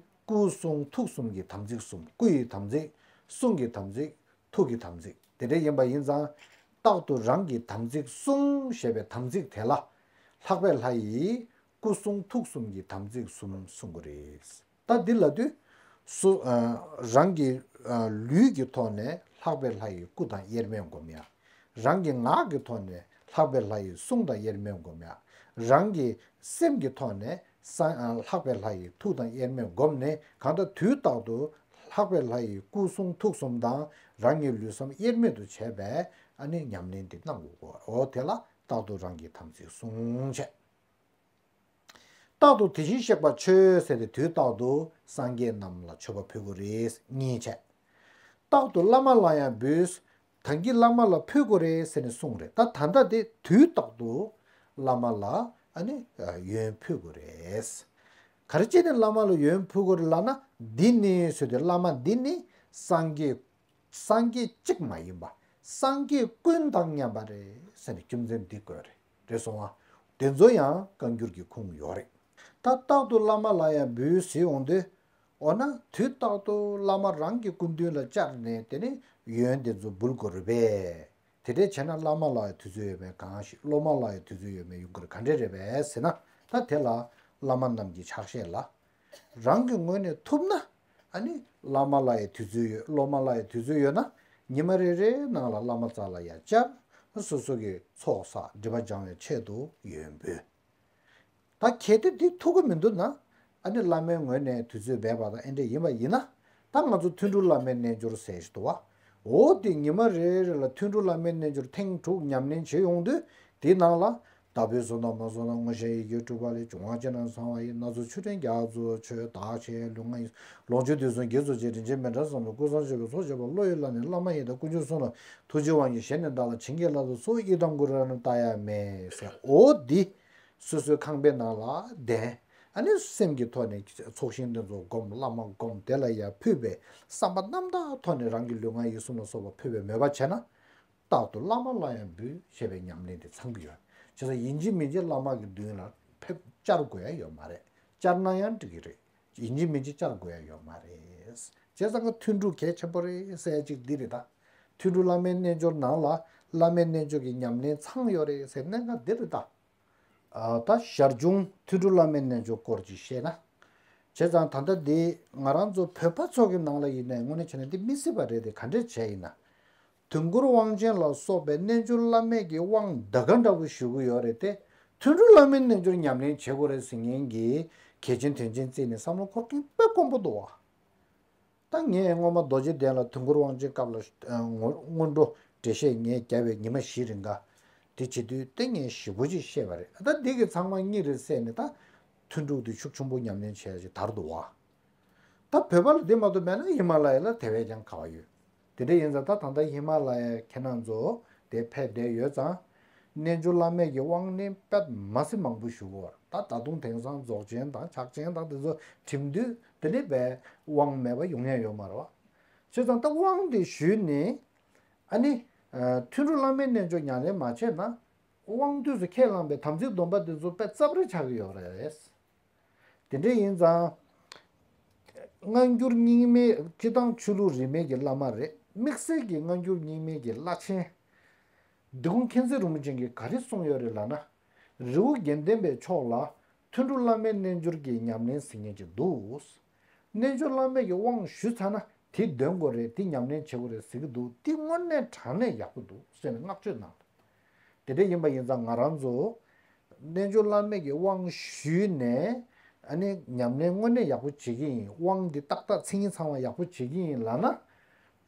སྐུ་གསུང་ཐུགས་གསུམ་གྱི་དམ་ཚིག་གསུམ། སྐུ་ཡི་དམ་ཚིག་གསུང་གི་དམ་ཚིག་ཐུགས་ཀྱི་དམ་ཚིག་དེ་འདྲ་ཡིན་པ་ཡིན་ཙང་། རྟག་ཏུ་རང་གི་དམ་ཚིག་བསྲུང་ཞེས་པའི་དམ་ཚིག་དེ་ལ། ལྷག་པའི་ལྷ་ཡི་སྐུ་གསུང་ཐུགས་གསུམ་གྱི་དམ་ཚིག་གསུམ་གསུང་གི་རེད། ད་འདི་ལབ་དུས། སུ། ཨ། རང་གི། ཨ། ལུས་ཀྱི་ཐོག་ནས་ལྷག་པའི་ལྷ་ཡི་སྐུ་དང་དབྱེར་མེད་སྒོམ་ཡ། རང་གི་ངག་གི་ཐོག་ནས་ལྷག་པའི་ལྷ་ཡི་གསུང་དང་དབྱེར་མེད་སྒོམ་ཡ། རང་གི་སེམས་ཀྱི་ཐོག་ནས་སངས། ཨ། ལྷག་པའི་ལྷ་ཡི་ཐུགས་དང་དབྱེར་མེད་སྒོམ་ནས། གང་ལྟར་དུས་རྟག་ཏུ་ལྷག་པའི་ལྷ་ཡི་སྐུ་གསུང་ཐུགས་གསུམ་དང་རང་གི་ལུས་བསམ་དབྱེར་མེད་དུ་བྱས་པའི་ཨ་ནི་ཉམས་ལེན་འདི་གནང་དགོས་གོ། འོ་དེ་ལ་རྟག་ཏུ་རང་གི་དམ་ཚིག་བསྲུང་བྱས། རྟག་ཏུ་དེ་བཞིན་གཤེགས་པ་མཆོད་ཟེར་ཏེ། དུས་རྟག་ཏུ་སངས་རྒྱས་རྣམས་ལ་མཆོད་པ་ཕུལ་དགོས་རེད། གཉིས་བྱས། རྟག་ཏུ་བླ་མ་ལ་ཡང་འབུལ། ད་གིན་བླ་མ་ལ་ཕུལ་དགོས་རེད་ཟེར་ནས་གསུངས་རེད། ད་ད་ལྟ་དེ་དུས་རྟག་ཏུ་བླ་མ་ལ་ཨ་ནི་ཡོན་ཕུལ་དགོས་རེད། ག་རེ་བྱས་ནས་བླ་མ་ལ་ཡོན་ཕུལ་དགོས་རེད་ལབ་ན། འདི་ནི་ཟེར་ཏེ། བླ་མ་འདི་ནི་སངས་རྒྱས། སངས་རྒྱས་གཅིག་མ་ཡིན་པ། སངས་རྒྱས་ཀུན་དང་མཉམ་པ་རེད་ཟེར་ནས་རྒྱུ་མཚན་འདི་བཀོད་རེད། རེད་སོང་ང་། དེ་ཚོ་ཡང་བཀའ་འགྱུར་གྱི་ཁུངས་ཡོད་རེད། ད་རྟག་ཏུ་བླ་མ་ལ་ཡང་འབུལ་ཟེར་ཡོང་དུས། འོ་ན་དུས་རྟག་ཏུ་བླ་མ་རང་གི་སྐུ་མདུན་ལ་བཅར་ནས། དེ་ནས་ཡོན་དེ་ཚོ་འབུལ་དགོས་རེད་པས། དེ་འདྲས་བྱས་ན་བླ་མ་ལ་ཡང་དུས་ཚོད་ཡོད་མེད་གང་ཞིག་སློབ་མ་ལ་ཡང་དུས་ཚོད་ཡོད་མེད་ཡོང་གི་རེད། ག་འདྲས་རེད་པས་ཟེར་ན། ད་དེ་ལ་བླ་མ་རྣམས་ཀྱི་ཕྱག་བཞེས་ལ། རང་གི་ངོས་ནས་ཐུབ་ན། ཨ་ནི་བླ་མ་ལ་ཡང་དུས་ཚོད་ཡོད། སློབ་མ་ལ་ཡང་དུས་ཚོད་ཡོད་ན། ཉི་མ་རེ་རེའི་ནང་ལ་བླ་མ་རྩ་ལ་ཡང་བཅར། སོ་སོ་གི་ཚོགས་བསགས་སྒྲིབ་པ་སྦྱང་བའི་ཆེད་དུ་ཡོན་འབུལ། ད་གལ་ཏེ་འདི་ཐུབ་ཀྱི་མི་འདུག་ན། ཨ་ནི་བླ་མའི་ངོས་ནས་དུས་ཚོད་འབད་པ་དང་ཨེ་འདྲས་ཡིན་པ་ཡིན་ན། ད་ང་ཚོ་ཐུན་དྲུག་བླ་མའི་རྣལ་འབྱོར་ཟེར་ཞིག་འདུག་བ། འོ་དེ་ཉི་མ་རེ་རེ་ལ་ཐུན་དྲུག་བླ་མའི་རྣལ་འབྱོར་ཐེངས་དྲུག་ཉམས་ལེན་བྱེད་ཡོང་དུས། དེའི་ནང་ལ། ལྟ་བུའི་བཟོ་ལྟ་མ་བཟོ་ལྟ་མངོན་ཤེས་ཡི་གེ་དྲུག་པ་ལས། འབྱུང་བ་སྤྱི་རྣམས་གསང་བ་ཡི། སྣ་ཚོགས་ཆོས་ཕྲན་རྒྱ་མཚོ་ཆོས། བདག་ཆེན་ལུས་ངག་ཡིད་གསུམ། ལོངས་སྤྱོད་དུས་གསུམ་དགེ་ཚོགས་ཆེ། དྲིན་ཅན་མི་འབྲལ་བསམ་པའི་སྐུ། བསམ་བརྗོད་པའི་ཚོགས་བརྗོད་པ། བློ་ཡིས་བླངས་ནས་བླ་མ་ཡི། ད་ཀུན་འབྱུང་གསུམ་ལ་ཐུགས་རྗེས་དབང་བསྒྱུར། ཞལ་ནས་བདག་ལ་བྱིན་གྱིས་བརླབ་ཏུ་གསོལ། ཡི་དམ་གུ་རུ་རབ་རྣམས་ལྟ་ཡང་མེད་ཟེར། འོ་འདི། སོ་སོའི་ཁང་པའི་ནང་ལ་གདན། ཨ་ནི་སེམས་ཀྱི་ཐོག་ནས་ཚོགས་ཞིང་དེ་ཚོ་བསྒོམ། བླ་མ་བསྒོམ། དེ་ལ་ཡར་ཕུལ་བའི་བསམ་པ་རྣམ་དག་ཐོག་ནས་རང་གི་ལུས་ངག་ཡིད་གསུམ་ལ་སོགས་པ་ཕུལ་བའི་མོས་པ་བྱས་ན། རྟག་ཏུ་བླ་མ་ལ་ཡང་འབུལ་ཞེས་པའི་ཉམས་ལེན་དེ་ཚང་གི་ཡོད། བྱས་ཙང་ཡིན་གཅིག་མིན་གཅིག་བླ་མ་གི་མདུན་ལ་ཕེབས་བཅར་དགོས་ཡ་ཡོད་མ་རེད། བཅར་ན་ཡང་འགྲིག་གི་རེད། ཡིན་གཅིག་མིན་གཅིག་བཅར་དགོས་ཡ་ཡོད་མ་རེད། བྱས་ཙང་ཐུན་དྲུག་གལ་ཆེན་པོ་རེད་ཟེར་ཡ་གཅིག་འདི་རེད་ད། ཐུན་དྲུག་བླ་མའི་རྣལ་འབྱོར་ནང་ལ་བླ་མའི་རྣལ་འབྱོར་གྱི་ཉམས་ལེན་ཚང་ཡོད་རེད་ཟེར་གནད་འགག་འདི་རེད་ད། ཨ། ད་ཞར་བྱུང་ཐུན་དྲུག་བླ་མའི་རྣལ་འབྱོར་སྐོར་ཅིག་བཤད་ན། བྱས་ཙང་ད་ལྟ་འདི་ང་རང་ཚོ་བོད་པ་ཚོ་གི་ནང་ལ་ཡིན་ནའི་དངོས་གནས་བྱས་ན་འདི་མི་སྲིད་པ་རེད་དེ། ག་འདྲས་བྱས་ཡིན་ན། དུས་འཁོར་དབང་ཆེན་ལ་སོགས་པའི་རྣལ་འབྱོར་བླ་མེད་ཀྱི་དབང་ད་ག་འདྲ་བོ་ཞུ་གི་ཡོད་རེད་དེ། ཐུན་དྲུག་བླ་མའི་རྣལ་འབྱོར་ཉམས་ལེན་བྱེད་དགོས་རེད་ཟེར་མཁན་གྱི་གལ་ཆེན་དོན་ཆེན་བརྩིས་ནས་བསམ་བློ་འཁོར་མཁན་དཔེ་དཀོན་པོ་འདུག་བ། ད་ངས་སྔོན་མ་རྡོ་རྗེ་གདན་ལ་དུས་འཁོར་དབང་ཆེན་སྐབས་ལ། ཨ། སྔོན་སྔོན་འགྲོ་འགྲེལ་བཤད་ངས་བརྒྱབ་པའི་ཉི་མ་བཞི་རིང་ག་དེ་བྱེད་དུས་དེ་ངས་ཞེ་པོ་ཅིག་བཤད་པ་རེད། ད་འདི་གི་ཚང་མ་གཉིས་རེད་ཟེར་ནས། ད་ཐུན་དྲུག་དེ་ཤུགས་ཆེན་པོ་ཉམས་ལེན་བྱས་ཅིག་དར་འདུག་བ། ད་བོད་པ་ལ་འདི་མ་གཏོགས་མེད་ན་ཧི་མ་ལ་ཡ་ལ་དེ་བས་ཀྱང་ག་བ་ཡོད། དེ་འདྲ་ཡིན་ཙང་ད་ད་ལྟ་ཧི་མ་ལ་ཡ་ཁྱེད་རང་ཚོ་དེ་ཕེབས་བསྡད་ཡོད་ཙང་། རྣལ་འབྱོར་བླ་མེད་ཀྱི་དབང་ནི་དཔེ་མ་སྲིད་མང་པོ་ཞུ་གི་ཡོད་རེད། ད་ད་དུང་དེང་སང་རྫོགས་ཆེན་དང་ཕྱག་ཆེན་དང་དེ་ཚོ་འགྲིམ་དུས་དེ་ནི་བས་དབང་མེད་པ་ཡོང་ཡ་ཡོད་མ་རེད་བ། བྱས་ཙང་ད་དབང་དེ་ཞུས་ནས། ཨ་ནི། ཨ། ཐུན་དྲུག་བླ་མའི་རྣལ་འབྱོར་ཉམས་ལེན་མ་བྱས་ན། དབང་དུས་སུ་ཁས་བླངས་པའི་དམ་ཚིག་སྡོམ་པ་དེ་ཚོ་དཔེ་རྩབ་རེ་ཆགས་ཀྱི་ཡོད་རེད། དེ་འདྲ་ཡིན་ཙང་། སྔ་འགྱུར་རྙིང་མའི་སྤྱིར་བཏང་ཆོས་ལུགས་རིས་མེད་ཀྱི་བླ་མ་རེད། དམིགས་བསལ་གྱི་སྔ་འགྱུར་རྙིང་མའི་གི་བླ་ཆེན། འདི་ཁུངས་མཁྱེན་བརྩེ་རིན་པོ་ཆེ་གིས་ག་རེ་གསུངས་ཡོད་རེད་ལབ་ན། རི་བོ་དགེ་ལྡན་པའི་ཕྱོགས་ལ་ཐུན་དྲུག་བླ་མའི་རྣལ་འབྱོར་གྱི་ཉམས་ལེན་ཟེར་མཁན་ཅིག་འདུག། རྣལ་འབྱོར་བླ་མེད་ཀྱི་དབང་ཞུས་ཚར་ན་དེ་འདོན་དགོས་རེད། དེ་ཉམས་ལེན་བྱེད་དགོས་རེད་ཟེར་གྱི་འདུག། དེ་དངོས་གནས་དྲང་གནས་ཡག་པོ་འདུག་ཟེར་ནས་བསྔགས་བརྗོད་གནང་། དེ་འདྲ་ཡིན་པ་ཡིན་ཙང་ང་རང་ཚོ་རྣལ་འབྱོར་བླ་མེད་ཀྱི་དབང་ཞུས་ནས་ཨ་ནི་ཉམས་ལེན་དངོས་གནས་ཡག་པོ་བྱེད་ཀྱི་ཡིན། དབང་འདི་ཏག་ཏག་མཚན་ཉིད་ཚང་བ་ཡག་པོ་བྱེད་ཀྱི་ཡིན་ལབ་ན།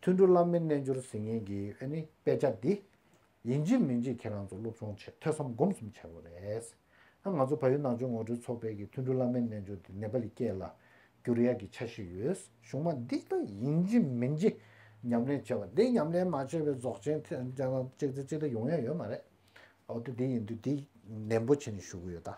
ཐུན་དྲུག་བླ་མེད་རྣལ་འབྱོར་ཟེར་མཁན་གྱི་ཨ་ནི་དཔེ་ཆ་འདི་ཡིན་གཅིག་མིན་གཅིག་ཁྱེད་རང་ཚོ་སློབ་སྦྱོང་བྱེད། ཐོས་བསམ་སྒོམ་གསུམ་བྱེད་དགོས་རེད། ཨ་ང་ཚོ་བལ་ཡུལ་ནང་ཆོས་ངོ་སྤྲོད་ཚོགས་པའི་གི་ཐུན་དྲུག་བླ་མེད་རྣལ་འབྱོར་འདི་ནེ་པ་ལི་སྐད་ལ་བསྒྱུར་ཡག་གི་འཆར་གཞི་ཡོད། གཞུང་མ་འདི་ལྟ་ཡིན་གཅིག་མིན་གཅིག་ཉམས་ལེན་བྱས་པ་འདི་ཉམས་ལེན་མ་བྱས་པའི་རྫོགས་ཆེན་ཐེ་ཅང་ཅང་ཅིག་ཙི་ཅིག་ལ་ཡོང་ཡ་ཡོད་མ་རེད། འོ་དེ་འདི་ཡིན་དུས་འདི་ནན་པོ་བྱས་ནས་ཞུ་གི་ཡོད་ད།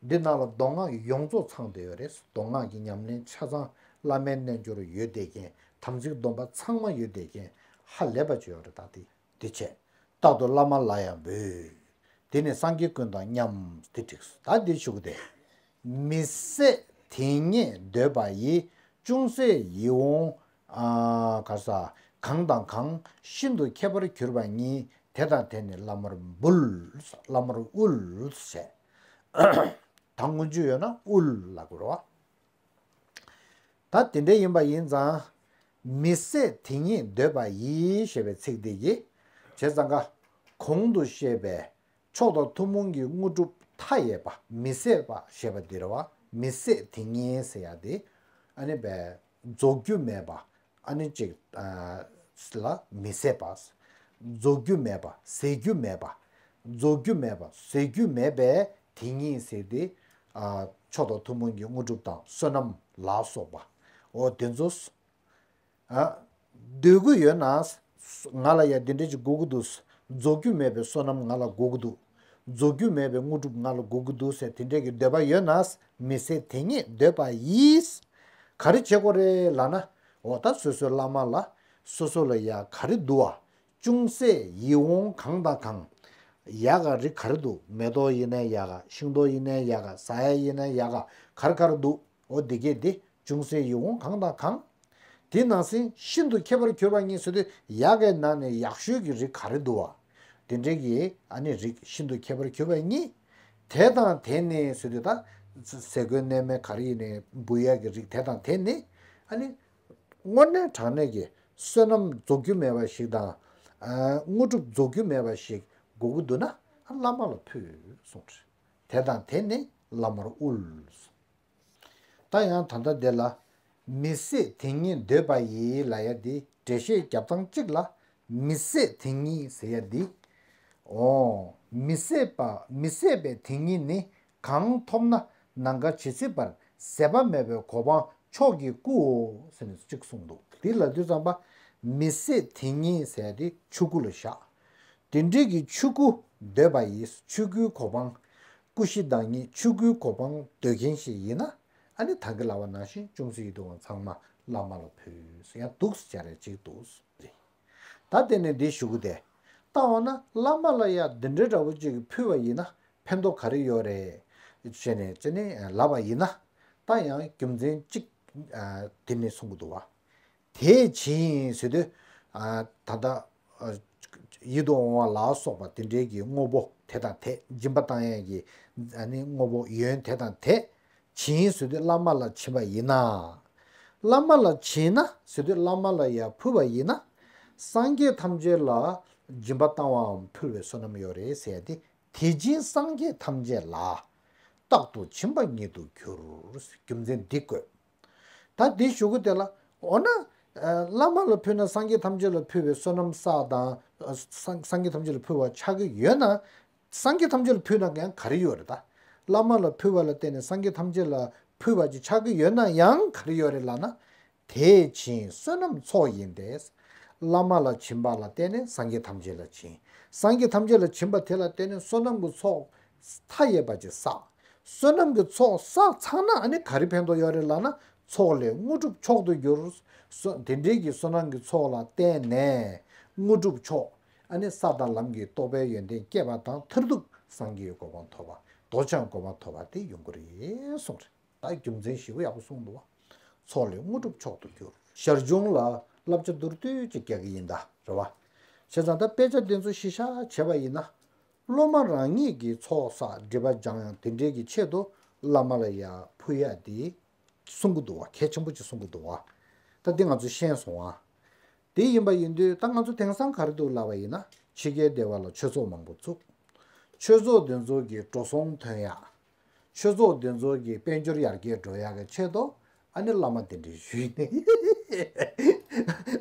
འདི་ནང་ལ་མདོ་སྔགས་ཡོངས་རྫོགས་ཚང་བསྡད་ཡོད་རེད། མདོ་སྔགས་ཀྱི་ཉམས་ལེན་ཆ་ཚང་བླ་མེད་རྣལ་འབྱོར་ཡོད་བསྡད་མཁན། དམ་ཚིག་སྡོམ་པ་ཚང་མ་ཡོད་བསྡད་མཁན་ཧ་ལས་པ་ཅིག་ཡོད་རེད་ད་དེ། འདི་བྱས། རྟག་ཏུ་བླ་མ་ལ་ཡང་འབུལ། དེ་ནི་སངས་རྒྱས་ཀུན་དང་མཉམ། འདི་འགྲིགས་སོ། ད་འདི་ཞུ་གི་དེ། མི་ཟད་དེ་ཉིད་འདོད་པ་ཡིས། ཅུང་ཟད་ཡིད་འོང་། ཨ་ག་ས། གང་དང་གང་། ཤིན་ཏུ་ཁྱད་པར་གྱུར་པ་ཉིད། དེ་དང་དེ་ནི་བླ་མར་འབུལ། བླ་མར་དབུལ་ཟེར། ད་སྔོན་འཇུག་ཡོད་ན་དབུལ་ལབ་དགོས་རེད་བ། ད་དེ་འདྲ་ཡིན་པ་ཡིན་ཙང་། མི་ཟད་དེ་ཉིད་འདོད་པ་ཡིས་ཞེས་པའི་ཚིག་འདི་གིས། བྱས་ཙང་ཀ། གོང་དུ་བཤད་པའི་མཆོག་དང་ཐུན་མོང་གི་དངོས་གྲུབ་མཐའ་ཡས་པ་མི་ཟད་པ་ཞེས་པ་འདི་རེད་བ། མི་ཟད་དེ་ཉིད་ཟེར་ཡ་དེ། ཨ་ནི་བས་རྫོགས་རྒྱུ་མེད་པ། ཨ་ནི་ཅིག་ཨ་ལ་མི་ཟད་པ། རྫོགས་རྒྱུ་མེད་པ། ཟད་རྒྱུ་མེད་པ། རྫོགས་རྒྱུ་མེད་པ། ཟད་རྒྱུ་མེད་པའི་དེ་ཉིད་ཟེར་ཏེ། ཨ་མཆོག་དང་ཐུན་མོང་གི་དངོས་གྲུབ་དང་བསོད་ནམས་ལ་སོགས་པ། འོ་དེ་ཚོ། ཨ་འདོད་ཀྱི་ཡོད་ན། ང་ལ་ཡ་འདི་འདྲ་ཅིག་དགོས་ཀྱི་འདུག་རྫོགས་རྒྱུ་མེད་པའི་བསོད་ནམས་ང་ལ་དགོས་ཀྱི་འདུག་རྫོགས་རྒྱུ་མེད་པའི་དངོས་གྲུབ་ང་ལ་དགོས་ཀྱི་འདུག་ཟེར་དེ་འདྲ་གི་འདོད་པ་ཡོད་ན། མི་ཟད་དེ་ཉིད་འདོད་པ་ཡིས། ག་རེ་བྱེད་དགོས་རེད་ལབ་ན། འོ་ད་སོ་སོའི་བླ་མ་ལ། སོ་སོ་ལ་ཡ་ག་རེ་འདུག་བ། ཅུང་ཟད་ཡིད་འོང་གང་དང་གང་། ཡག་ག་རིགས་ག་རེ་འདུག་མེ་ཏོག་ཡིན་ན་ཡག་ག་ཤིང་ཏོག་ཡིན་ན་ཡག་ག་ཟ་ཡ་ཡིན་ན་ཡག་ག་ག་རེ་ག་རེ་འདུག་འོ་འདི་གས་འདི་ཅུང་ཟད་ཡིད་འོང་གང་དང་གང་། དེ་ནང་བཞིན་ཤིན་ཏུ་ཁྱད་པར་གྱུར་པ་ཉིད་ཟེར་དུས་ཡག་གའི་ནང་ནས་ཡག་ཤོས་ཀྱི་རིགས་ག་རེ་འདུག་བ། དེ་འདྲའི་གི་ཨ་ནི་རིགས་ཤིན་ཏུ་ཁྱད་པར་གྱུར་པ་ཉིད། དེ་དང་དེ་ནི་ཟེར་དུས་ད། ཟས་གོས་གནས་མལ་ག་རེ་ཡིན་ནའི་འབུལ་ཡག་གི་རིགས་དེ་དང་དེ་ནི། ཨ་ནི། དངོས་གནས་དྲང་གནས་ཀྱི་བསོད་ནམས་རྫོགས་རྒྱུ་མེད་པ་ཞིག་དང་། ཨ་དངོས་གྲུབ་རྫོགས་རྒྱུ་མེད་པ་ཞིག་དགོས་ཀྱི་འདུག་ན་བླ་མ་ལ་ཕུལ་གསུངས་རེད། དེ་དང་དེ་ནི་བླ་མར་དབུལ། ད་ཡང་ད་ལྟ་འདི་ལ། མི་ཟད་དེ་ཉིད་འདོད་པ་ཡིས་ལབ་ཡ་འདི་འགྲེལ་བཤད་རྒྱབ་སྟངས་གཅིག་ལ། མི་ཟད་དེ་ཉིད་ཟེར་ཡ་འདི། འོ། མི་ཟད་པ་མི་ཟད་པའི་དེ་ཉིད་ནི། གང་ཐོབ་ན་ནམ་མཁའ་ཇི་སྲིད་པར། ཟད་པ་མེད་པའི་གོ་འཕང་མཆོག་གི་སྐུའོ་ཟེར་ནས་གཅིག་གསུངས་འདུག་འདི་ལབ་དུས་ཙམ་པ། མི་ཟད་དེ་ཉིད་ཟེར་ཡ་དེ་ཆོས་སྐུ་ལ་བཞག་དེ་འདྲའི་གི་ཆོས་སྐུ་འདོད་པ་ཡིས། ཆོས་སྐུའི་གོ་འཕང་། སྐུ་བཞི་བདག་ཉིད་ཆོས་སྐུའི་གོ་འཕང་འདོད་མཁན་ཞིག་ཡིན་ན། ཨ་ནི་ད་གིན་ལབ་པ་ནང་བཞིན་ཅུང་ཟད་ཡིད་དུ་འོང་ཚང་མ་བླ་མ་ལ་ཕུལ། ཡང་འདུག་སེ་བྱ་རེ་གཅིག་འདུག་རེད། ད་དེ་ནས་འདི་ཞུ་གི་དེ། ད་འོ་ན་བླ་མ་ལ་ཡ་འདི་འདྲའི་འདྲ་བོ་ཅིག་ཕུལ་བ་ཡིན་ན་ཕན་ཐོགས་ག་རེ་ཡོད་རེད། ཞེས་ནས་ཅི་ནས་ལབ་པ་ཡིན་ན། ད་ཡང་རྒྱུ་མཚན་གཅིག་ཨ་དེ་ནས་གསུང་གི་འདུག་བ། དེས་བྱིན་ཟེར་དུས། ཨ་ད་ལྟ་ཨ་ཡིད་དུ་འོང་བ་ལ་སོགས་པ་དེ་འདྲའི་གི་དངོས་པོ་དེ་དང་དེ་སྦྱིན་པ་བཏང་ཡས་ཀྱི་ཨ་ནི་དངོས་པོ་ཡོན་དེ་དང་དེ་བྱིན་ཟེར་དུས་བླ་མ་ལ་བྱིན་པ་ཡིན་ན། བླ་མ་ལ་བྱིན་ན་ཟེར་དུས་བླ་མ་ལ་ཡ་ཕུལ་བ་ཡིན་ན། སངས་རྒྱས་ཐམས་ཅད་ལ་སྦྱིན་པ་བཏང་བའམ་ཕུལ་བའི་བསོད་ནམས་ཡོད་རེད་ཟེར་ཏེ། དེ་བྱིན་སངས་རྒྱས་ཐམས་ཅད་ལ། རྟག་ཏུ་བྱིན་པ་ཉིད་དུ་འགྱུར། རྒྱུ་མཚན་འདི་བཀོད། ད་འདི་ཞུ་གི་དེ་ལ། འོ་ན། ཨ་བླ་མ་ལ་ཕུལ་ན་སངས་རྒྱས་ཐམས་ཅད་ལ་ཕུལ་བའི་བསོད་ནམས་བསགས་དང་། ཨ་སངས་སངས་རྒྱས་ཐམས་ཅད་ལ་ཕུལ་བ་ཆགས་ཀྱི་ཡོད་ན། སངས་རྒྱས་ཐམས་ཅད་ལ་ཕུལ་ན་ཡང་ག་རེ་ཡོད་རེད་ད། བླ་མ་ལ་ཕུལ་བ་ལ་བརྟེན་ནས་སངས་རྒྱས་ཐམས་ཅད་ལ་ཕུལ་བ་ཅིག་ཆགས་ཀྱི་ཡོད་ན་ཡང་ག་རེ་ཡོད་རེད་ལབ་ན། དེས་བྱིན་བསོད་ནམས་ཚོགས་ཡིན་ཏེ། བླ་མ་ལ་བྱིན་པ་ལ་བརྟེན་ནས་སངས་རྒྱས་ཐམས་ཅད་ལ་བྱིན། སངས་རྒྱས་ཐམས་ཅད་ལ་བྱིན་པ་དེ་ལ་བརྟེན་ནས་བསོད་ནམས་ཀྱི་ཚོགས་མཐའ་ཡས་པ་ཅིག་བསགས། བསོད་ནམས་ཀྱི་ཚོགས་བསགས་ཚར་ན་ཨ་ནི་ག་རེ་ཕན་ཐོགས་ཡོད་རེད་ལབ་ན། ཚོགས་ལས་དངོས་གྲུབ་མཆོག་ཏུ་འགྱུར། སོ་དེ་འདྲའི་གི་བསོད་ནམས་ཀྱི་ཚོགས་ལ་བརྟེན་ནས་དངོས་གྲུབ་མཆོག་ཨ་ནི་ས་དང་ལམ་གྱི་རྟོགས་པའི་ཡོན་ཏན་སྐྱེས་པ་དང་མཐར་ཐུག་སངས་རྒྱས་ཀྱི་གོ་འཕང་ཐོབ་པ། རྡོ་རྗེ་འཆང་གི་གོ་འཕང་ཐོབ་པ་དེ་ཡོང་གི་རེད་གསུངས་རེད། ད་རྒྱུ་མཚན་ཞིབ་པོ་ཡག་པོ་གསུངས་འདུག་བ། ཚོགས་ལས་དངོས་གྲུབ་མཆོག་ཏུ་འགྱུར། ཞར་བྱུང་ལ་བསླབ་བྱ་མདོར་བསྡུས་ཅིག་རྒྱག་གི་ཡིན་ད་རེད་བ། བྱས་ཙང་ད་དཔེ་ཆ་འདི་ཚོ་གཞི་བཞག་བྱས་པ་ཡིན་ན། སློབ་མ་རང་ཉིད་ཀྱིས་ཚོགས་བསགས་སྒྲིབ་པ་སྦྱང་ཡང་དེ་འབྲེལ་གྱི་ཆེད་དུ་བླ་མ་ལ་ཡང་ཕུལ་ཡ་དེ་གསུང་གི་འདུག་བ། གལ་ཆེན་པོ་ཅིག་གསུང་གི་འདུག་བ། ད་འདི་ང་ཚོ་ཤེས་སོང་བ། དེ་ཡིན་པ་ཡིན་དུས་ད་ང་ཚོ་དེང་སང་ག་རེ་འདུག་ལབ་པ་ཡིན་ན། ཕྱི་རྒྱལ་སྡེ་བ་ལ་ཆོས་ཚོགས་མང་པོ་བཙུགས། ཆོས་ཚོགས་འདི་ཚོ་གི་འགྲོ་སོང་ཐོན་ཡག་ཆོས་ཚོགས་འདི་ཚོ་གི་དཔལ་འབྱོར་ཡར་རྒྱས་འགྲོ་ཡག་གི་ཆེད་དུ་ཨ་ནི་བླ་མ་གདན་འདྲེན་ཞུས་ནས།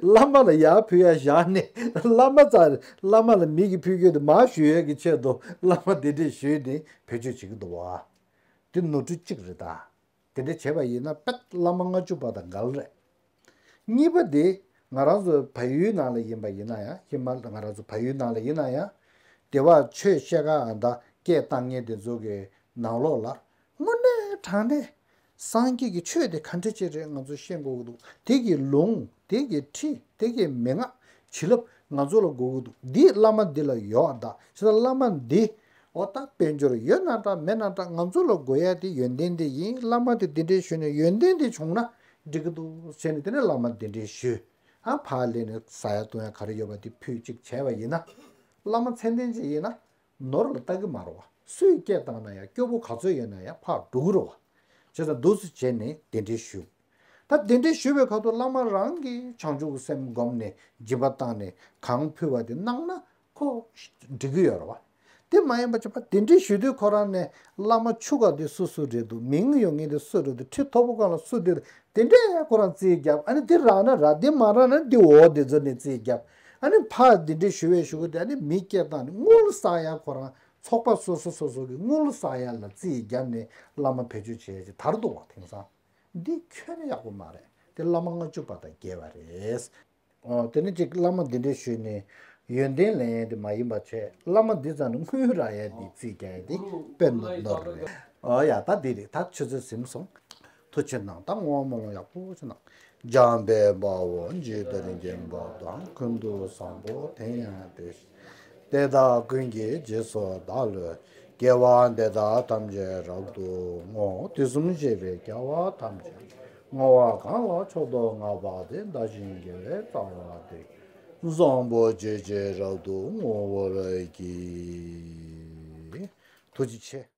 བླ་མ་ལ་ཡར་ཕུལ་ཡག་བཞག་ནས། བླ་མ་ཚ་བླ་མ་ལ་མི་གིས་ཕུལ་རྒྱུ་དེ་མར་ཞུ་ཡག་གི་ཆེད་དུ་བླ་མ་གདན་འདྲེན་ཞུས་ནས་བེད་སྤྱོད་བྱེད་ཀྱི་འདུག་བ། དེ་ནོར་འཁྲུལ་གཅིག་རེད་ད། དེ་འདྲ་བྱས་པ་ཡིན་ན་དཔེ་བླ་མ་ལྔ་བཅུ་པ་དང་འགལ་རེད། གཉིས་པ་དེ་ང་རང་ཚོ་བལ་ཡུལ་ནང་ལ་ཡིན་པ་ཡིན་ན་ཡང་། ཧི་མ་ང་རང་ཚོ་བལ་ཡུལ་ནང་ལ་ཡིན་ན་ཡང་། དེ་བ་ཆོས་བཤད་ག་ཨ་ད་སྐད་བཏང་མཁན་དེ་ཚོ་གི་ནང་ལོགས་ལ་དངོས་གནས་དྲང་གནས་སངས་རྒྱས་ཀྱི་ཆོས་དེ་ག་འདྲ་ཅིག་རེད་ང་ཚོ་ཤེས་དགོས་ཀྱི་འདུག་དེ་གི་ལུང་། དེ་གི་ཁྲིད། དེ་གི་མན་ངག་བྱིན་རླབས་ང་ཚོ་ལ་དགོས་ཀྱི་འདུག་འདི་བླ་མ་འདི་ལ་ཡོད་ད། བྱས་ཙང་བླ་མ་འདི། འོ་ད་དཔལ་འབྱོར་ཡོད་ན་འདྲ་མེད་ན་འདྲ་ང་ཚོ་ལ་དགོས་ཡ་དེ་ཡོན་ཏན་དེ་ཡིན། བླ་མ་དེ་གདན་འདྲེན་ཞུས་ནས་ཡོན་ཏན་དེ་བྱུང་ན་འགྲིག་གི་འདུག་བྱས་ནས་དེ་ནས་བླ་མ་གདན་འདྲེན་ཞུས། ཨ་ཕར་སླེབས་ནས་ཟ་ཡ་བཏུང་ཡ་ག་རེ་ཡོད་པ་དེ་ཕུལ་གཅིག་བྱས་པ་ཡིན་ན། བླ་མ་མཚན་ལྡན་ཅིག་ཡིན་ན་ནོར་ལ་ལྟ་གི་མ་རེད་བ། སུས་སྐད་བཏང་ན་ཡང་སྐྱོ་པོ་ག་ཚོད་ཡོད་ན་ཡང་ཕར་འགྲོ་གི་རེད་བ། བྱས་ཙང་འདུག་སེ་བྱས་ནས་གདན་འདྲེན་ཞུས། ད་གདན་འདྲེན་ཞུས་པའི་ཁ་ཐུག་བླ་མ་རང་གིས་བྱང་ཆུབ་ཀྱི་སེམས་བསྒོམས་ནས་སྦྱིན་པ་བཏང་ནས་གང་ཕུལ་བ་དེ་གནང་ན་ཁོ་འགྲིག་གི་ཡོད་རེད་བ། དེ་མ་ཡིན་པ་ཅིག་ཕར་གདན་འདྲེན་ཞུ་དུས་ཁོ་རང་ནས་བླ་མ་ཆུང་ཀ་དེ་སུ་སུ་རེད་འདུག་མིང་ཡོད་མཁན་དེ་སུ་རེད་འདུག་ཁྲི་མཐོ་པོ་སྒང་ལ་སུ་དེ་རེད། དེ་འདྲས་ཁོ་རང་རྩིས་བརྒྱབ། ཨ་ནི་དེ་རག་ན་རག་དེ་མ་རག་ན་དེ་འོ་དེ་ཚོ་ནས་རྩིས་བརྒྱབ། ཨ་ནི་ཕར་གདན་འདྲེན་ཞུ་བའི་གཞུག་གུ་དེ་ཨ་ནི་མི་སྐད་བཏང་ནས་དངུལ་བསགས་ཡ་ཁོ་རང་ཚོགས་པ་སོ་སོ་སོ་སོ་གི་དངུལ་བསགས་ཡ་ལ་རྩིས་བརྒྱབ་ནས་བླ་མ་བེད་སྤྱོད་བྱས་ཀྱི་དར་འདུག་བ། དེང་སང་འདི་ཁྱོན་ནས་ཡག་པོ་མ་རེད། དེ་བླ་མ་ལྔ་བཅུ་པ་དང་འགལ་བ་རེད། ཨོ་དེ་ནི་ཅིག་བླ་མ་འདི་འདྲས་ཞུས་ནས་ཡོན་ཏན་ལེན་ཡས་དེ་མ་ཡིན་པ་བྱས། བླ་མ་འདི་ཙམ་ནས་དངུལ་རག་ཡས་འདི་རྩིས་རྒྱག་ཡས་འདི་དཔེ་ནོར་རེད། ཨོ་ཡ་ད་འདི་རེད། ད་ཆུ་ཚོད་ཟིན་སོང་། ཐུགས་རྗེ་གནང་། ད་བསྔོ་བ་སྨོན་ལམ་ཡག་པོ་ཅིག་གནང་། འཇམ་དཔལ་དཔའ་བོས་ཇི་ལྟར་མཁྱེན་པ་དང་། ཀུན་ཏུ་བཟང་པོ་དེ་ཡང་དེ་བཞིན་ཏེ། དེ་དག་ཀུན་གྱི་རྗེས་སུ་བདག་སློབ་ཅིང་། དགེ་བ་འདི་དག་ཐམས་ཅད་རབ་ཏུ་བསྔོ། དུས་གསུམ་གཤེགས་པའི་རྒྱལ་བ་ཐམས་ཅད་བསྔོ་བ་གང་ལ་མཆོག་ཏུ་བསྔགས་པ་དེས། བདག་གཞན་དགེ་བའི་རྩ་བ་སྟེ། བཟང་པོ་སྤྱོད་ཕྱིར་རབ་ཏུ་བསྔོ་བར་བགྱི། ཐུགས་རྗེ་ཆེ།